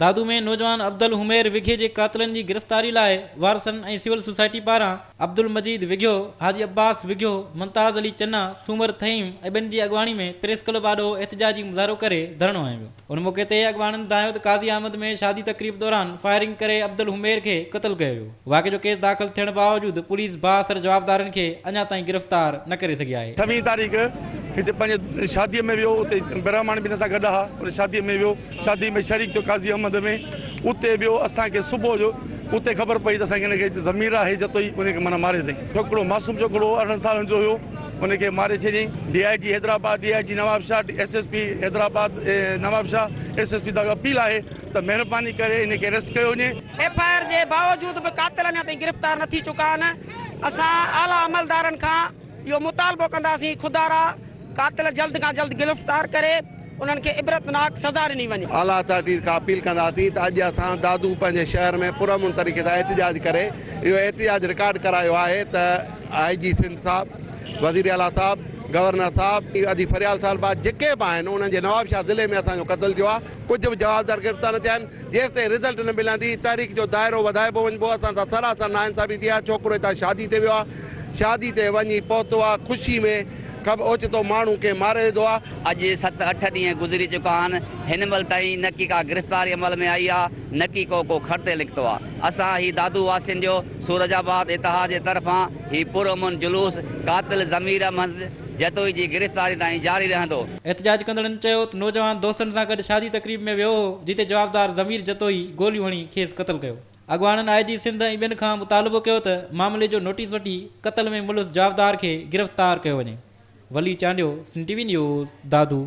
دادو ۾ نوجوان عبدل حمير وگهي جي قاتلن جي گرفتاري لاء وارثن ۽ سول سوسائٽي پاران عبدالمجيد وگهيو، حاجي عباس وگهيو، ممتاز علي چنا، سومر ٿهيم ۽ ٻين جي اڳواڻي ۾ پريس ڪلب آڏو احتجاجي مظاهرو ڪري ڌرڻو هنيو ويو. ان موقعي تي اڳواڻن دانهيو ته قاضي احمد ۾ شادي تقريب دوران فائرنگ ڪري عبدل حمير کي قتل ڪيو ويو. واقعي جو ڪيس داخل ٿيڻ باوجود پوليس بااثر جوابدارن کي اڃا تائين گرفتار نه ڪري سگهي آهي. ڇويهين تاريخ هتي پنهنجي شاديء ۾ ويو اتي برهماڻي به هن سان گڏ ها ان شاديء ۾ ويو شادي ۾ شريڪ ٿيو قاضي احمد ۾ اتي ويو اسان کي صبح جو اتي خبر پئي ته اسان کي هن کي ضمير آهي جتوئي ان کي معنيٰ ماري اٿئي ڇوڪرو معصوم ڇوڪرو هو 18 سالن جو هيو ان کي ماري ڇڏيائين D I G Hyderabad D I G Nawabshah S S P Hyderabad Nawabshah S S P تان اپيل آهي ته مهرباني ڪري ان کي اريسٽ ڪيو وڃي. ايف I R جي باوجود به قاتل اڃا تائين گرفتار نه ٿي چڪا آهن، اسان اعليٰ عملدارن کان اهو مطالبو ڪنداسين خدارا قاتل جلد کان جلد گرفتار ڪري انهن کي عبرتناڪ سزا ڏني وڃي. اعليٰ اٿارٽيز کان اپيل ڪنداسين ته اڄ اسان دادو پنهنجي شهر ۾ پرامن طريقي سان احتجاج ڪري اهو احتجاج رڪارڊ ڪرايو آهي ته آء جي سنڌ صاحب، وزير اعليٰ صاحب، گورنر صاحب، ادي فريال صاحبه جيڪي به آهن انهن جي نوابشاهه ضلعي ۾ اسان جو قتل ٿيو آهي ڪجهه به جوابدار گرفتار نه ٿيا آهن جيستائين رزلٽ نه ملندي تحريڪ جو دائرو وڌائبو وڃبو اسان سان سراسر ناانصافي ٿي آهي ڇوڪرو هتان شادي تي ويو آهي شادي تي وڃي پهتو آهي خوشي ۾ کب اوچتو ماڻهو ڪنهن ماري وڌو آهي. اڄ ست اٺ ڏينهن گذري چڪا آهن هن مهل تائين نه ڪي ڪا گرفتاري عمل ۾ آئي آهي نه ڪي ڪو ڪو کڙ تي نڪتو آهي اسان هي دادو واسين جو سورج آباد اتحاد جي طرفان هي پرامن جلوس قاتل ضمير احمد جتوئي جي گرفتاري تائين جاري رهندو. احتجاج ڪندڙن چيو ته نوجوان دوستن سان گڏ شادي تقريب ۾ ويو هو جتي جوابدار ضمير جتوئي گوليون هڻي کيس قتل ڪيو. اڳواڻن آء جي سنڌ ۽ ٻين کان مطالبو ڪيو ته معاملي جو نوٽيس وٺي قتل ۾ ملوث جوابدار کي گرفتار ڪيو وڃي. Wali Chandio, Sindh T V news, Dadu.